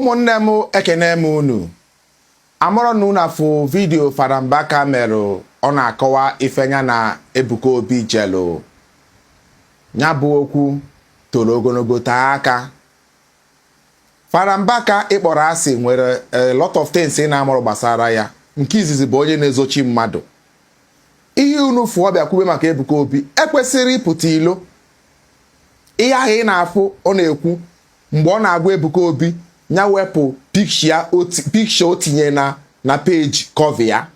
Ụmụnne m, ekene m unu. Amụrụ na unu afụ video Fada Mbaka merụ, ọ na-akọwa ife ya na Ebuka Obi jelu. Ya bụ okwu toro ogologo taa aka. Fada Mbaka ịkpọrọ asị nwere a lot of things ị na-amụrụ gbasara ya. Nke izizi bụ onye na-ezochi mmadụ. Ihe unu fụọ bịa kwube maka Ebuka Obi ekwesịrị ịpụta ilo. Ihe ahụ ị na-afụ ọ na-ekwu mgbe ọ na-agwa Ebuka Obi ya wepụ picture o tinye na page cover ya,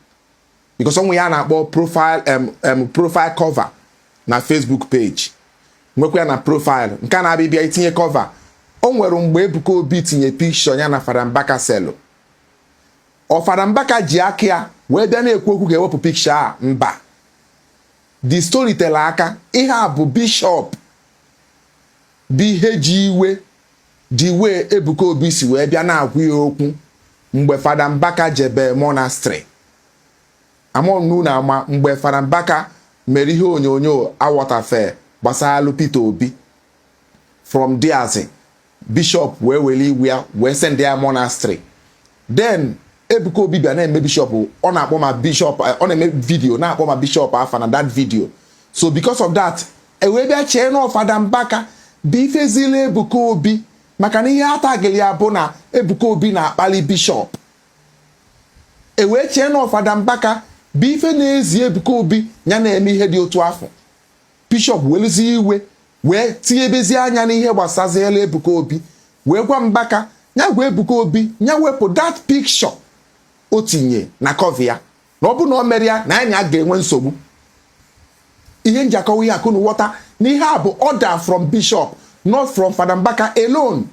because onwe ya na-akpọ profile cover na Facebook page, nwekwa ya na profile nke a na-abịa bịa itinye cover. O nwere mgbe Ebuka Obi tinye picture ya na Fada Mbaka selụ. Ọ Fada Mbaka ji aka ya wee bịa na-ekwu okwu ga-ewepụ picture a? Mba, the story tere aka. Ihe a bụ bishop bụ ihe ji iwe the way Ebuka Obi si wee bịa na-agwa ya okwu mgbe Fada Mbaka jebe monastery. Amonu na ama mgbe Fada Mbaka mere ihe onyonyo awọtafe gbasalụ Peter Obi. From there, bishop wee were iwe ya wee send ya monastery. Then Ebuka Obi bịa na-eme bishop, ọ na-akpọ ma bishop, ọ na-eme video na-akpọ ma bishop afa na that video. So because of that, e wee bịa chee na Fada Mbaka bụ ifezili Ebuka Obi, maka na ihe atagịrị ya bụ na Ebuka Obi na-akpali bishop. E wee chee na Fada Mbaka bụ ife na-ezi Ebuka Obi ya na-eme ihe dị otu afọ. Bishop weluzie iwe wee tinyebezi anya n'ihe gbasaziela Ebuka Obi, wee gwa Mbaka ya gwa Ebuka Obi ya wepụ that picture o tinye na cover ya, na ọ bụ na o mere ya na anya ga-enwe nsogbu. Ihe njakọwa ihe akụnụ ghọta na ihe a bụ order from bishop, not from Fada Mbaka alone,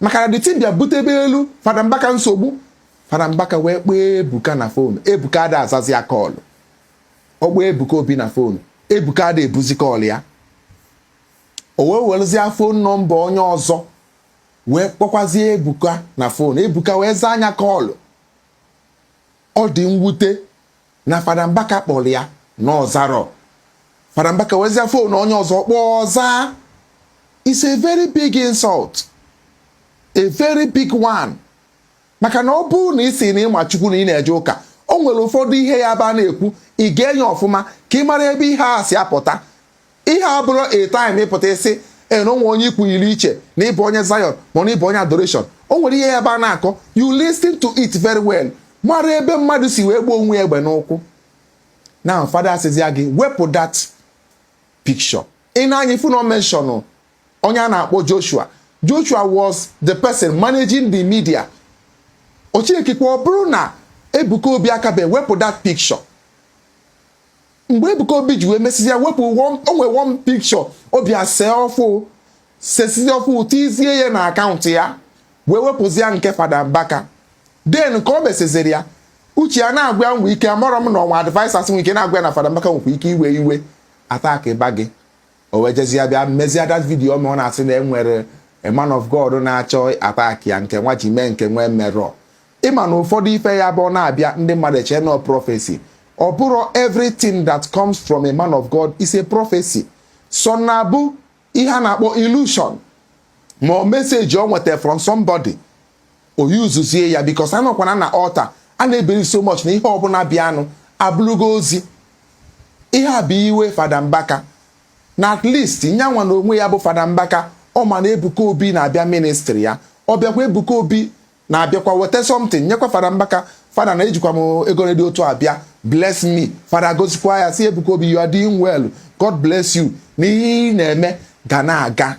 maka na the thing bịa butebe elu Fada Mbaka nsogbu. Fada Mbaka wee kpọọ Ebuka na phone, Ebuka ada azazi ya call. Ọ kpọọ Ebuka Obi na phone, Ebuka ada ebuzi call ya. O wee werezie phone number onye ọzọ wee kpọkwazie Ebuka na phone. Ebuka wee zaa anya call. Ọ dị mwute na Fada Mbaka kpọrọ ya na ọzarọ. Fada Mbaka wezie phone onye ọzọ kpọọ, ọza. It's a very big insult, a very big one, maka na ọ bụrụ na ị si na ịma Chukwu na ị na-eje ụka, o nwere ụfọdụ ihe ya ba na-ekwu, ị ga-enye ọfụma ka ị mara ebe ihe a si apụta. Ihe a bụrụ a time ịpụta isi e na onwe onye ikwunyere iche na ịbụ onye Zion ma na ịbụ onye adoration. O nwere ihe ya ebe a na-akọ, you listen to it very well, mara ebe mmadụ si wee gbuo onwe ya egbe n'ụkwụ. Na fada asịzịa gị wepụ that picture, ị na-anya ifu na mention onye a na-akpọ Joshua. Joshua was the person managing the media. Ochiekikwa ọ bụrụ na Ebuka Obi akabe wepụ that picture. Mgbe Ebuka Obi ji wee mesizi ya wepụ, o nwere one picture obi ase ọfụ sesizi ọfụ tizie ya na account ya, wee wepụzie nke Fada Mbaka. Then ka o mesiziri ya, uche ya na-agwa ya nwe ike amarọ m na ọnwa advisers nwe ike na-agwa ya na Fada Mbaka nwekwa ike iwe iwe attack ịba gị. O wee jezie bịa mezie that video ma ọ na-asị na enwere a man of God na-achọ attack ya, nke nwa ji mee nke nwee merọ. Ịma na ụfọdụ ife ya bụ ọ na-abịa, ndị mmadụ eche no prophecy. Ọ bụrụ everything that comes from a man of God is a prophecy. So na-abụ ihe a na-akpọ illusion ma ọ message ọ nweta from somebody, o yuzuzie ya, because anọkwana na altar a na-eberi so much na ihe ọbụla bịanụ abụrụgo ozi. Ihe a bụ iwe Fada Mbaka na at least nyanwa na onwe ya bụ Fada Mbaka. Ọ ma na Ebuka Obi na-abịa ministry ya, ọ bịakwa, Ebuka Obi na-abịakwa weta something nyekwa Fada Mbaka. Fada na-ejikwa m ego dị otu abịa, bless me. Fada gozikwa ya, si Ebuka Obi, "You are doing well, God bless you," na ihe ị na-eme ga na-aga.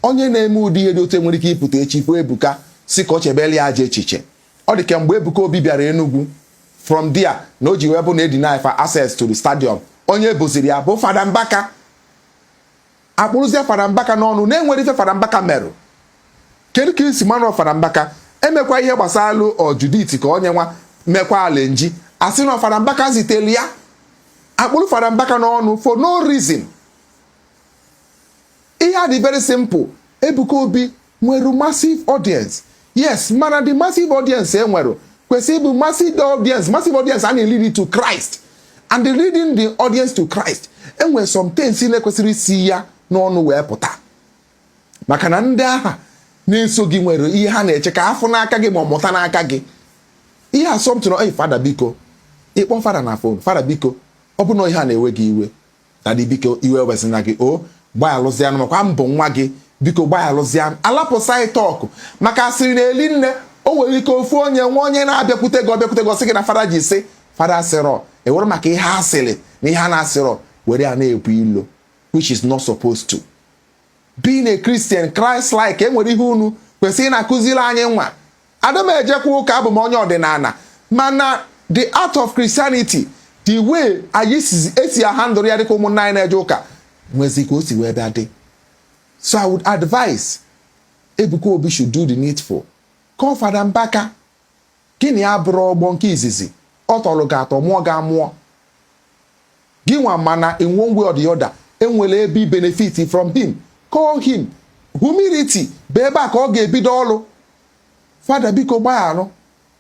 Onye na-eme ụdị ihe dị otu nwere ike ịpụta echi fụ Ebuka si ka ọ chebere ya aja echiche. Ọ dị ka mgbe Ebuka Obi bịara Enugu, from there na o ji wee bụ na edeny fa access to the stadium. Onye bụziri ya bụ Fada Mbaka. Akpụrụzie Fada Mbaka n'ọnụ na-enwere ife Fada Mbaka merụ. Kedu ka esi manụ Fada Mbaka emekwa ihe gbasalụ Judith ka onye nwa mekwa alenji asị na Fada Mbaka zitere ya? Akpụrụ Fada Mbaka n'ọnụ for no reason. Ihe a dị very simple. Ebuka Obi nwere massive audience, yes, mana the massive audience e nwere kwesịrị ịbụ massive audience, massive audience a na-lead to Christ. And the leading the audience to Christ, enwere some things na-ekwesịrị isi ya n'ọnụ wee pụta, maka na ndị agha Na-eso gị nwere ihe ha na-eche ka afụ n'aka gị ma ọ mụta n'aka gị ihe asọmpi. Ei, Fada, biko, ịkpọ Fada na phone, "Fada, biko, ọ bụ na ihe a na-ewe gị iwe, Daddy, biko, iwe wezina gị, o gbaghalụzịa makwa mbụ nwa gị, biko gbaghalụzịa." Alapụsa talk maka asịrị na-eli nne. O nwere ike ofu onye nwa onye na-abịakwute gị, ọbịakwute gị, ọsị gị na Fada ji sị Fada sịrọ ewere maka ihe asịrị na ihe a na-asịrọ were ya na-ebu ilo, which is not supposed to. Being a Christian, Christ like, enwere ihe unu kwesịrị na-akụziri anyị. Nwa ada m ejekwa ụka, abụ m onye ọdịnala, mana the art of Christianity, the way anyị esi ahandụrụ ya dịka ụmụnna anyị na-eje ụka, nwezi ka o si wee bịa dị. So I would advise Ebuka Obi should do the needful. Call Fada Mbaka. Gịnị ya bụrụ ọgbọ nke izizi ọ tọrọ gị atọ, mụọ gị amụọ gị nwa, mana in one way or the other enwere ebe benefit from him. Call him. Humility bụ ebe a ka ọ ga-ebido ọrụ. "Fada, biko gbagharụ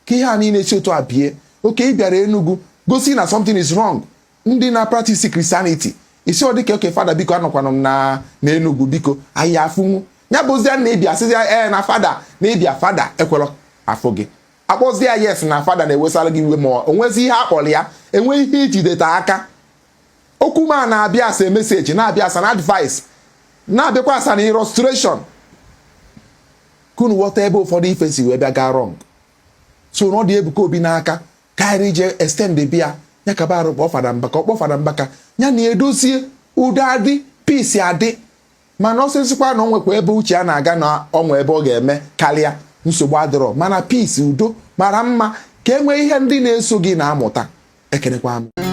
ka ihe a niile si otu a bie oke." Ị bịara Enugu gosi na something is wrong, ndị na practice Christianity isi ọ dịka oke. "Fada, biko, anọkwanụ m na n'Enugu, biko anyị afụnwu ya." Bụzia na ịbịa sịzia ee na Fada na ịbịa, Fada ekwelọ afụ gị, akpọzie ya yes na Fada na-ewesara gị iwe, ma o nwezi ihe akpọrọ ya, enwe ihe ijideta aka. Okwu ma na-abịa asa message, na-abịa asa na advice, na-abịakwa asa na illustration kunu ghọta ebe ụfọdụ ife si wee bịa gaa wrong. So na ọ dị Ebuka Obi n'aka karịa ije extend bịa ya kaba arụ kpọọ Fada Mbaka. Ọ kpọọ Fada Mbaka, ya na edozie, udo adị, peace adị. Mana ọsịsịkwa na o nwekwa ebe uche ya na-aga na ọnwa ebe ọ ga-eme karịa, nsogbu adịrọ, mana peace, udo mara mma ka e nwee ihe ndị na-eso gị na-amụta. Ekenekwa m.